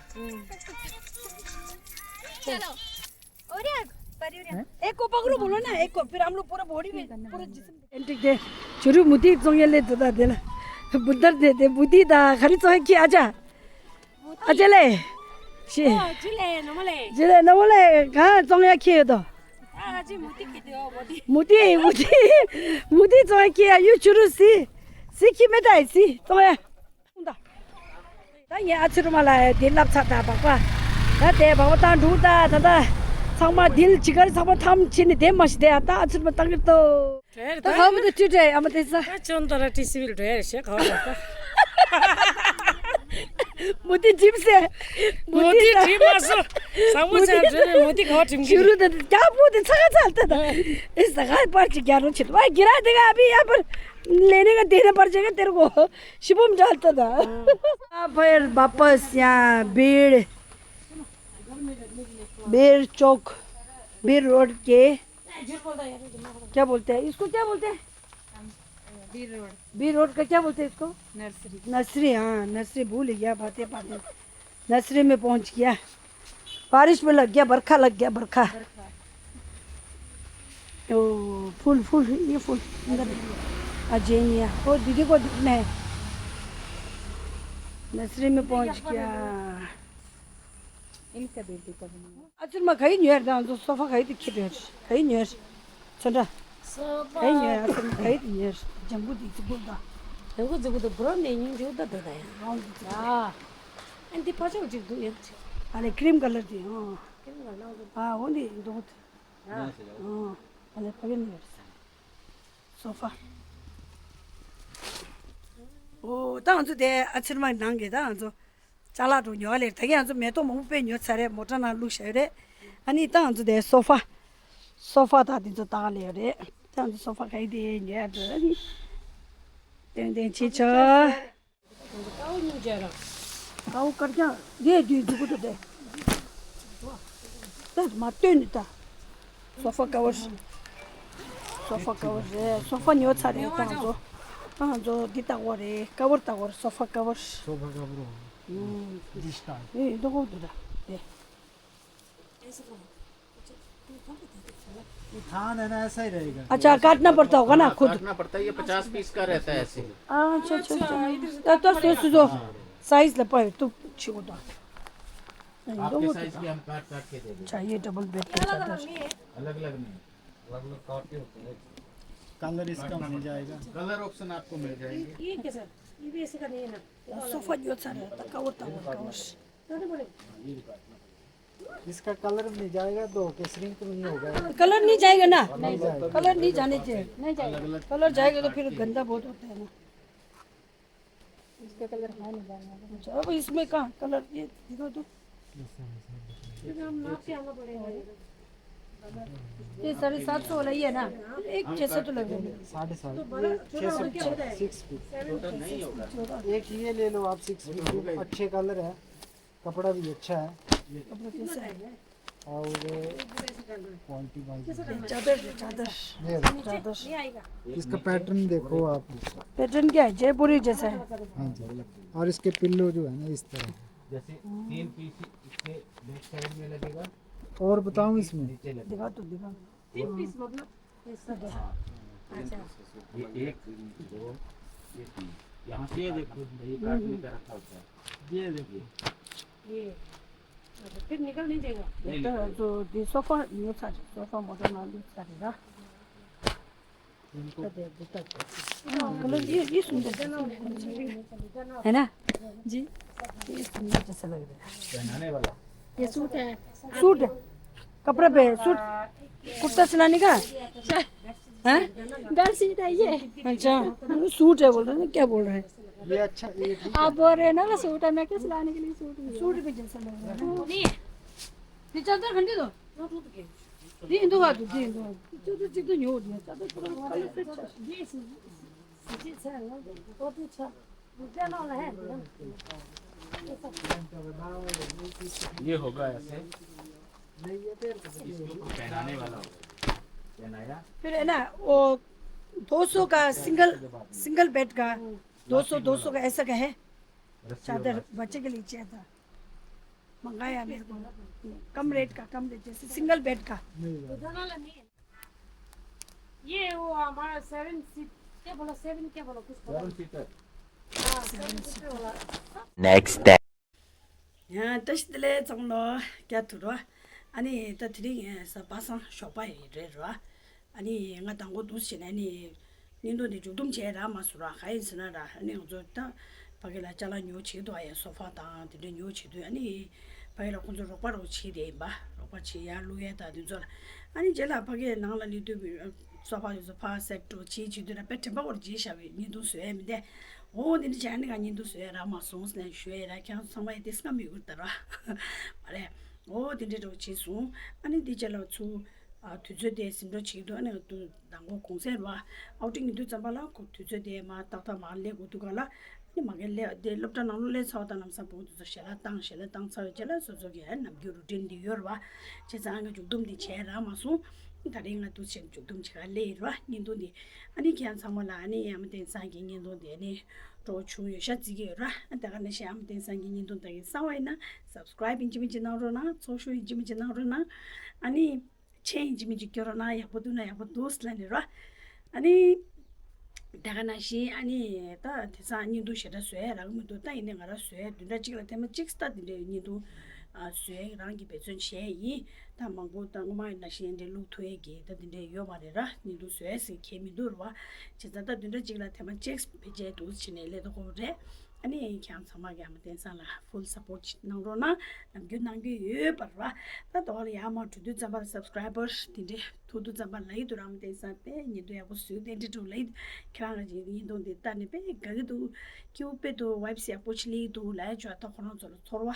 चलो। और यार, पर यार। हैं? एक को पकड़ो बोलो ना, एक को, फिर हम लोग पूरा बॉडी में, पूरा जिस्म। एंटिक दे, चुरू मुती जोंग ये ले तो दा दे ना। बुद्धर दे दे, बुद्धि दा, खरी जोंग की आजा। आजा ले। शी। ओ, जुले, नमले। जुले, नमले, कहाँ जोंग या किए तो? आ, जी मुती की दे, ओ, मुती। मुती, मुती, मुती जोंग या किए, यू चुरू सी। सी की में दाई सी, जोंग या। ད་ངས་ཨ་ཚུར་མ་ལ་དེ་ལབ་ཚར་ད་བག་པ། ད་དེ་བག་པ་བཏང་འདུག་ད་ད་ད་ཚང་མ་དིལ་ཇི་གར་ཚང་མ་ཐམ་ཕྱིན་ནས་དེ་མ་ཤི་དེ་ཨ་ད་ཨ་ཚུར་མ་བཏང་གི་ཏོ། ད་ཧ་མ་དེ་ཅི་དྲ་ཨ་མ་དེ་ས། ད་ཅོན་ད་ར་ཏི་སི་ཝིལ་འགྲོ་ཡ་རེ་ཤེས་ག་བ་ད། མུ་ཏི་འགྲིམ་སེ། མུ་ཏི་འགྲིམ་མ་སོ། ས་མོ་ཅན་འགྲོ་ནས་མུ་ཏི་ག་བ་འགྲིམ་གི་ཅི་རུ་ད་རྒྱ་པོ་དེ་ཚ་ག་ཚ་ལྟ་ད། ཨེ་ས་ག་པར་ཅི་རྒྱ་རུ་ཆེ་ད་བ་གི་ར་དེ་ག་བི་ཡ་པར། ལེ་ནེ་ག་དེ་ནེ་པར་ཅི་ག་དེ་རུ་གོ། ཤི་བོ་མཇལ་ཏེ་ད། फिर वापस यहाँ बीड़, बीड़ चौक, बीड़ रोड के क्या बोलते हैं इसको, क्या बोलते हैं? बीड़ रोड। बीड़ रोड का क्या बोलते हैं इसको? नर्सरी। नर्सरी, हाँ, नर्सरी भूल गया, बातें बातें। नर्सरी में पहुंच गया। बारिश में लग गया, बरखा लग गया, बरखा। बरखा। ओ, फूल, फूल, ये फूल, अंदर। अजेनिया। ओ, दीदी को देखना है। नर्सरी में पहुंच गया। इनका बेबी का बनाया। अचल में खाई नहीं यार, दाम तो सोफा खाई दिखे तो यार। खाई नहीं यार। चंद्रा। सोफा। खाई नहीं यार, अचल में खाई नहीं यार। जम्बू दी तो बोलता। जम्बू, जम्बू तो ब्राउन नहीं, न्यू जो तो दे दे। ब्राउन दी तो। हाँ। एंटी पाचो जी दो यार। अरे क्रीम कलर दी, हाँ। क्रीम कलर ना। हाँ, वो नहीं, दो। हाँ। ཨ་ལེ་ཕ་གི་ནི་ཡོད་ས། སོ་ཕ། ཨོ་ད་ང་ཚོ་དེ་ཨ་ཚེར་མ་ནང་གི་ད་ང་ཚོ་ཅ་ལག་འགྲོ་ཉོ་ག་ལེར། ད་གི་ང་ཚོ་མེ་ཏོག་མང་པོ་དཔེ་ཉོ་ཚར་རེད། མོ་ཊ་ནང་བླུགས་བཞག་ཡོད་རེད། ཨ་ནི་ད་ང་ཚོ་དེ་སོ་ཕ། སོ་ཕ་ད་དེ་ཚོ་ད་ག་ལེ་ཡོད་རེད། ད་ང་ཚོ་སོ་ཕ་ག་ཡི་དེ་ཉོ་ཡ་འགྲོ་ཨ་ནི། ཏན་ཏན་བྱེད་ཆོག་ཀའོ་ཉིན་རྗེས་ར། ཀའོ་དཀར་རྐྱང་དེ་དུས་འཛུགས་ཀྱི་འདུག་སྟེ། ད་མ་སྟོན་ནི་ད། སོ་ཕ་ཀ་བར། སོ་ཕ་ཀ་བར་རེད། སོ་ཕ་ཉོ་ཚར་རེད། ད་ང་ཚོ། ད་ང་ཚོ་འདི་ལྟ་བུ་རེད། ཀ་བར་ལྟ་བུ་རེད། སོ་ཕ་ཀ་བར། सोफा कवर हो। हम्म। Dish type. ए, देखो तो दा। ए। ये थान है ना, ऐसा ही रहेगा। अच्छा, काटना पड़ता होगा ना खुद? काटना पड़ता है, ये पचास पीस का रहता है ऐसे। अच्छा, अच्छा, अच्छा। तो, तो, सो, सो, सो। साइज लपा है, तो अच्छी होता। आपके साइज की हम काट काट के दे देंगे। अच्छा, ये डबल बेड की चादर। अलग अलग नहीं। अलग अलग काट के होते हैं। कलर इसका मिल जाएगा। कलर ऑप्शन आपको मिल जाएंगे। ये, ये क्या सर? ये भी ऐसे का नहीं है ना? सोफा जो अच्छा रहता, कवर, कवर, कवर। इसका कलर भी नहीं जाएगा, दो के श्रिंक नहीं होगा। कलर नहीं जाएगा ना? नहीं जाएगा। कलर नहीं जाने चाहिए। नहीं जाएगा। कलर जाएगा तो फिर गंदा बहुत होता है ना। इसका कलर है नहीं जाने वाला। अच्छा, अब इसमें कहाँ कलर, ये दिखा दो। फिर हम नाप के आना पड़ेगा। ये साढ़े सात सौ वाला ही है ना? एक जैसा तो लग रहा है। साढ़े सात, ये छः सौ पचास, सिक्स फीट। एक ये ले लो आप, सिक्स फीट, अच्छे कलर है, कपड़ा भी अच्छा है। कपड़ा कैसा है? और क्वालिटी वाइज ये चादर, चादर। ये लो। चादर। इसका पैटर्न देखो आप। पैटर्न क्या है? जयपुरी जैसा है। हाँ जी। और इसके पिल्लो जो है ना, इस तरह। जैसे तीन पीस इसके बैक साइड में लगेगा। और बताऊं इसमें? नीचे लगेगा। दिखा तो, दिखा। तीन पीस मतलब ऐसा है। हाँ। अच्छा। ये एक, दो, ये तीन। यहाँ से ये देखो, ये काटने का रखा होता है। ये देखो। ये। अच्छा, फिर निकल नहीं देगा। नहीं निकल। तो, तो, ये सोफा, ये सारे, सोफा मॉडल वाले सारे ना। हाँ, कलर ये, ये सुंदर है ना? जी, ये सुंदर जैसा लग रहा है। पहनाने वाला। ये सूट है। सूट है, कपड़ा पे सूट, कुर्ता सिलाने का। हैं? बेडशीट है ये। अच्छा, वो सूट है बोल रहे हैं, क्या बोल रहे हैं? ये अच्छा, ये ठीक है। आप बोल रहे हैं ना, सूट है, मैं क्या सिलाने के लिए सूट भी है। सूट भी जैसा लग रहा है। नहीं है। ये चादर खंडी दो। दी हिंदू हाथ, दी हिंदू हाथ। चादर जिद नहीं हो रही है, चादर पूरा कलर से अच्छा। ये सी, सी, सी, सी, बहुत अच्छा। ये होगा ऐसे। इसके ऊपर पहनाने वाला होगा। पहनाया। फिर है ना, वो दो सौ का सिंगल, सिंगल बेड का, दो सौ, दो सौ का ऐसा का है। चादर बच्चे के लिए चाहिए था, मंगाया मेरे को। कम रेट का, कम रेट, जैसे सिंगल बेड का। ये वो हमारा सेवन सीट, क्या बोला, सेवन क्या बोला, कुछ बोला। Seven seater. हाँ, सेवन सीटर वाला। Next day. ཡང་བཀྲ་ཤིས་བདེ་ལེགས་ཚང་མ་ལོ། བསྐྱར་དུ་རོ། ཨ་ནི་ད་དེ་རིང་ངས་པ་སངས་ཞོགས་པ་ཡི་རེད་རོ། ཨ་ནི་ང་དང་པོ་འདུག་བྱས་ནས་ཨ་ནི་བརྙན་ཐུང་འདི་མཇུག་བསྡོམས་བྱས་རག་མ་སོང་ར། ག་ཡིན་ཟེར་ན་ར། ཨ་ནི་ང་ཚོ་ད་ཕ་གི་ལ་ཅ་ལག་ཉོ་བྱེད་འདུག་ཨ་ཡ་སོ་ཕ་དང་དེ་འདྲ་ཉོ་བྱེད་དུས་ཨ་ནི་ཕ་གི་ལ་ཁོང་ཚོ་རོགས་པ་རོགས་བྱེད་དེ་ཡིན་པ། རོགས་པ་བྱེད་ཡར་བླུག་ཡས་དང་དེ་ཚོ་ལ། ཨ་ནི་རྗེས་ལ་ཕ་གི་ནང་ལ་སླེབས་དུས་སོ་ཕ་དེ་ཚོ་ཕར་སེབ་འགྲོ་བྱེད་བྱེད་དུས་ར་དཔེ་དྲན་པ་འོར་རྗེས་བཞག་པའི་བརྙན་ཐུང་བཟོ་ཡས་མི་འདས། འོ་དེ་འདྲ་བྱས་ནས་ང་བརྙན་ཐུང་བཟོ་ཡས་རག་མ་སོང་ཟེར་ནས་ཞུ་ཡས་ར། ཁྱེད་ཚོ་ཚང་མ་ཡི་དེ་སྔ་མི་དགོས་ད་ར། མ་རེད། འོ་དེ་འདྲ་འདྲ་བོ་བྱས་སོང་། ཨ་ནི་དེ་རྗེས་ལ་ཚུར་ཨ་དུས་ཚོད་དེ་ཟིན་འགྲོ་བྱེད་ཀྱི་འདུག་ཨ་ནི་དུ་མདང་དགོང་གུང་སེང་ར། ཨའུ་ཊིང་ཡིན་དུས་ཙམ་པ་ལ་ཁོ་དུས་ཚོད་དེ་མར་ཏག་ཏག་མར་སླེབས་དགོས་འདུག་ག་ལ། ཨ་ནི་མ་གི་སླེབས་དེ་སློབ་གྲྭ་ནང་ལོགས་སླེབས་ཚར་བ་དང་ལམ་སང་བུ་དེ་ཚོ་ཞལ་ལག་བཏང་། ཞལ་ལག་བཏང་ཚར་བའི་རྗེས་ལ་སོ་སོ་གི་ནམ་རྒྱུན་རུ་ཊིན་འདི་ཡོད་ར་བ། བྱས་ཙང་ང་མཇུག་བསྡོམས་འདི་བྱས་རག་མ་སོང་། ད་རིང་ང་འདུག་བྱས་མཇུག་བསྡོམས་བྱེད་ག་སླེབས་ཡིན་ར་བ། བརྙན་ཐུང་འདི། ཨ་ནི་ཁྱེད་ཚང་མ་ལ་ཨ་ནི་ཨ་མ་བསྟན་འཛིན་གྱི་བརྙན་ཐུང་འདི་ཨ་ནི་སྤྲོ་བྱུང་ཡོད་ཤག་བརྩི་གི་ཡོད་ར། ཨ་ད་ག་ནང་བཞིན་ཨ་མ་བསྟན་འཛིན་གྱི་བརྙན་ཐུང་ལྟ་གི་གསར་པ་ཡིན་ན་སབ་སི་ཀ་རའིབ་ཡིན་གཅིག་མིན་གཅིག་གནང་རོགས་གནང་། ཚོགས་ཞུགས་ཡིན་གཅིག་མིན་གཅིག་གནང་རོགས་གནང་། ཨ་ནི་མཆན་ཡིན་གཅིག་མིན་གཅིག་སྐྱོན་རོགས་གནང་། ཡག་པོ་འདུག་ན་ཡག་པོ་འདུག་ལབ་ནས་ར། ཨ་ནི་ད་ག་ནང་བཞིན་ཨ་ནི་ད་དེང་སང་བརྙན་ཐུང་ཞེ་དྲག་བཟོ་ཡ་རག་གི་མི་འདུག་ད་ཡིན་ནའི་ང་རང་བཟོ་ཡ་བདུན་ཕྲག་གཅིག་ལ་ཐེངས་མ་གཅིག་ད་དེ་འདྲའི་བརྙན་ཐུང་ཨ་བཟོ་ཡ་རང་གིས་འབད་བརྩོན་བྱས་ཡིན། ད་མང་པོ་ད་སྔོན་མ་ཡིན་ནང་བཞིན་འདྲའི་བླུག་ཐུབ་ཡ་གི་ད་དེ་འདྲའི་ཡོད་མ་རེད་ར། བརྙན་ཐུང་བཟོ་ཡ་ཟེར་གྱི་མི་འདུག་ར་བ། བྱས་ཙང་ད་བདུན་ཕྲག་གཅིག་ལ་ཐེངས་མ་གཅིག་བེད་སྤྱད་འདུག་བྱས་ནས་སླེབས་དགོས་རེད། ཨ་ནི་ཁྱེད་རང་ཚང་མ་གིས་ཨ་མ་བསྟན་འཛིན་ལ་ཕུལ་སབ་པོར་ཅིག་གནང་རོགས་གནང་། ནམ་རྒྱུན་གནང་གི་ཡོད་པ་རེད་བ། ད་དོ་བ་ལ་ཡར་མར་འགྲོ་དུས་ཙམ་པ་ལ་སབ་སི་ཀ་རའི་བར་དེ་འདྲའི་ཐུག་དུས་ཙམ་པ་ལ་ཡིད་དུ་རང་བསྟན་འཛིན་དཔེ་བརྙན་ཐུང་ཡག་པོ་བཟོས་དེ་འདྲ་འགྲོ་ལ་ཡིད། ཁྱེད་རང་གི་བརྙན་ཐུང་འདི་ལྟ་ནས་དཔེ་དགའ་གི་འདུག་སྐྱིད་པོ་དཔེ་འདུག་ཝའིབ་སི་ཡག་པོ་ཅིག་སླེབས་ཀྱི་འདུག་ལབ་ཡ་ཅོ། ད་ཁོ་རང་ཚོ་ལ་ཚོར་བ་ཨ་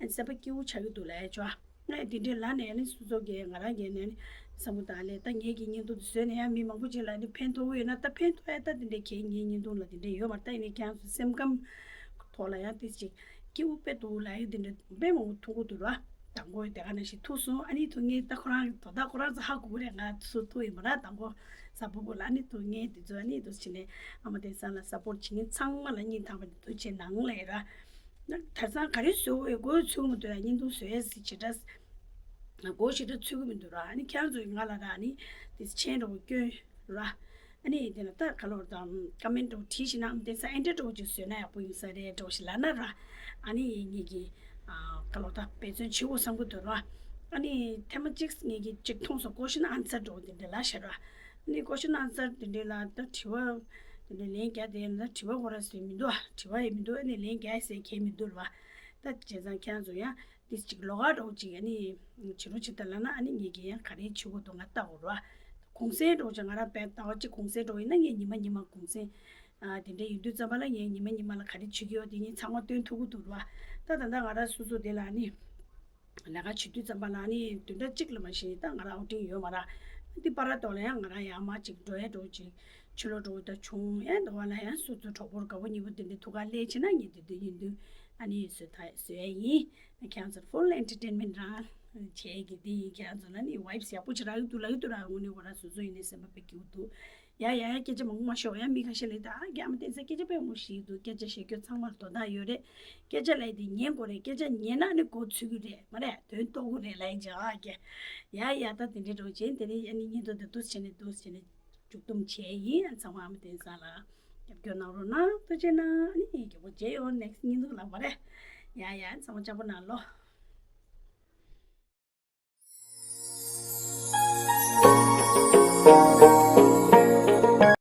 ནི་སེམས་པ་སྐྱིད་པོ་ཆགས་ཀྱི་འདུག་ལབ་ཡ་ཅོ། ང་ཡང་དེ་འདྲའི་ལ་ནས་ནི་སོ་སོ་གི་ང་རང་གི་ནས་ནི་བསམ་བློ་བཏང་ལས་ད་ངེད་ཀྱི་བརྙན་ཐུང་དེ་བཟོས་ནས་ཡང་མི་མང་པོ་ཅིག་ལ་ནི་ཕན་ཐོགས་ཡོད་ན། ད་ཕན་ཐོགས་ཡ་ད་དེ་འདྲའི་གལ་ངའི་བརྙན་ཐུང་ལ་དེ་འདྲའི་ཡོད་མ་རེད། ད་ཡིན་ནའི་ཁྱེད་རང་ཚོ་སེམས་ཁམས་ཐོག་ལ་ཡང་དེ་ཅིག་སྐྱིད་པོ་དཔེ་འདུག་ལབ་ཡ་དེ་འདྲ་དཔེ་མང་པོ་མཐོང་གི་འདུག་ར། དང་པོ་དེ་ག་ནང་བཞིན་ཐུག་སོང་། ཨ་ནི་ཐུག་ངས་ད་ཁོ་རང་དོ་བདག་ཁོ་རང་ཚོ་ཧ་གོ་གི་རེད། ང་ཚོ་ཐུག་ཡིན་པ་ར། དང་པོ་གཟའ་ཕུར་བུ་ལ་ཨ་ནི་ཐུག་ངས་དེ་ཚོ་ཨ་ནི་འདུག་བྱས་ནས་ཨ་མ་བསྟན་འཛིན་ལ་སཔོར་ཊི་བྱེད་མཁན་ཚང་མ་ལ་སྙིང་ཐག་པ་ནས་ཐུགས་རྗེ་གནང་ལབ་ཡིན་ར། ད་དེང་སང་ག་རེ་བཟོ་དགོས་ཚུལ་མི་འདུག་ར། བརྙན་ཐུང་བཟོ་ཡས་ཞེ་དྲག་མགོ་ཞེ་དྲག་ཚོད་ཀྱི་མི་འདུག་ར། ཨ་ནི་ཁྱེད་རང་ཚོ་ཡིས་ང་ལ་ར་ཨ་ནི་དེ་མཆན་འདྲ་བོ་སྐྱོན་ར། ཨ་ནི་དེ་ན་ད་ག་ལོར་དང་ཀ་མེན་འདྲ་བོ་བྲིས་ཤིག་ན། ཨ་མ་བསྟན་འཛིན་ཨེ་འདྲ་འདྲ་བོ་ཅིག་བཟོས་ན་ཡག་པོ་ཡིན་ས་རེད་འདྲ་བོ་ཞིག་ལབ་ན་ར། ཨ་ནི་ངེད་ཀྱིས་ཨ་ག་ལོར་ད་འབད་བརྩོན་བྱེད་དགོས་བསམ་གྱི་འདུག་ར། ཨ་ནི་ཐེངས་མ་གཅིག་ངེད་ཀྱིས་གཅིག་མཐོང་སོང་། ཀོ་ཤན་ཨན་སར་འདྲ་བོ་དེ་འདྲ་ལབ་ཤག་ར། ཨ་ནི་ཀོ་ཤན་ཨན་སར་དེ་འདྲ་ལ་ད་དྲི་བ་དེ་འདྲ་ལན་རྒྱག་དེ་ཡིན་ན་དྲི་བ་ཁོ་ར་ཟེར་མི་འདུག་ཨ། དྲི་བ་ཡིན་མི་འདུག་ཨ་ནི་ལན་རྒྱག་ཟེར་མཁན་མི་འདུག་ར། ད་བྱས་ཙང་ཁྱེད་རང་ཚོ་ཡང་། དེ་གཅིག་ལོགས་ཀ་འདྲ་བོ་གཅིག་ཨ་ནི་བྱེད་རོགས་བྱེད་དང་ལབ་ན། ཨ་ནི་ངེད་ཀྱིས་ཡང་ག་རེ་བྱེད་དགོས་འདུག་ང་ལྟ་དགོས་རེད་བ། གུང་སེང་འདྲ་བོ་ཅིག་ང་རང་དཔེ་ཟླ་བ་གཅིག་གུང་སེང་འདྲ་བོ་ཡིན་ན་ངས་ཉི་མ་ཉི་མ་གུང་སེང་ཨ་དེ་འདྲ་ཡིན་དུས་ཙམ་པ་ལ་ངས་ཉི་མ་ཉི་མ་ལ་ག་རེ་བྱེད་ཀྱི་ཡོད་དེ་ངས་ཚང་མ་སྟོན་ཐུབ་ཀྱི་འདུག་རེད་བ། ད་ད་ལྟ་ང་རང་སོ་སོ་དེ་ལ་ཨ་ནི་ལས་ཀ་བྱེད་དུས་ཙམ་པ་ལ་ཨ་ནི་བདུན་ཕྲག་གཅིག་ལ་མ་གཞི་ད་ང་རང་ཨའུ་ཊིང་ཡོད་མ་རེད། དེ་བར་དོ་ལ་ཡང་ང་རང་ཡར་མར་ཅིག་འགྲོ་ཡས་འདྲ་བོ་ཅིག་ཕྱི་ལོགས་འགྲོ་ད་བྱུང་ཡས་འདྲ་བ་ལ་ཡང་སོ་སོ་གྲོགས་པོ་དགའ་པོ་ཉེ་པོ་དེ་འདྲ་ཐུག་ག་སླེབས་བྱས་ན་ངས་དེ་དུས་ཡིན་དུས་ཨ་ནི་བཟོས་ད་བཟོས་ཡས་ཡིན། ཁྱེད་ཚོར་ཕུལ་ཨེན་ཊར་ཊེན་མེན་ཊི་རང་བྱས་ཀྱི་དེ་ཡིན། ཁྱེད་ཚོ་ལ་ནི་ཝའིབ་སི་ཡག་པོ་ཅིག་རག་གི་འདུག་ལབ་ཀྱི་འདུག་ར། དངོས་གནས་ཁོ་རང་སོ་སོ་ཡིན་ནའི་སེམས་པ་དཔེ་སྐྱིད་པོ་འདུག་ཡ་ཡ་ཡ། སྐད་ཆ་མང་པོ་མ་ཤོད་ཡ། མི་ཁ་ཤས་ལ་ད་ཨ་རྒན་ཨ་མ་བསྟན་འཛིན་སྐད་ཆ་དཔེ་མང་པོ་བཤད་ཀྱི་འདུག་སྐད་ཆ་བཤད་རྒྱུ་ཚང་མར་དོ་བདག་ཡོད་རེད། སྐད་ཆ་ལབ་དེ་ཉན་དགོས་རེད། སྐད་ཆ་ཉན་ན་ནི་མགོ་ཚོད་ཀྱི་རེད་མ་རེད། དོན་རྟོགས་ཀྱི་རེད་ལབ་ཡིན་ཅང་ཨ་རྒན། ཡ་ཡ། ད་དེ་འདྲའི་འགྲོ་བྱས་དེ་ནི་ཨ་ནི་བརྙན་ཐུང་དེ་འདུག་སེ་བྱས་ནས་འདུག་སེ་བྱས་ནས་མཇུག་སྡོམ་བྱས་ཡིན། ཚང་མ་ཨ་མ་བསྟན་འཛིན་ལ་རྒྱབ་སྐྱོར་གནང་རོགས་གནང་། ཐུགས་རྗེ་གནང་། ཨ་ནི་རྒྱལ་པོ་མཇལ་ཡོང་། ནེག་སི་བརྙན་ཐུང་ལ་མ་རེད། ཡ་ཡ། ཚང་མ་ཅག་པོ་གནང་ལོ།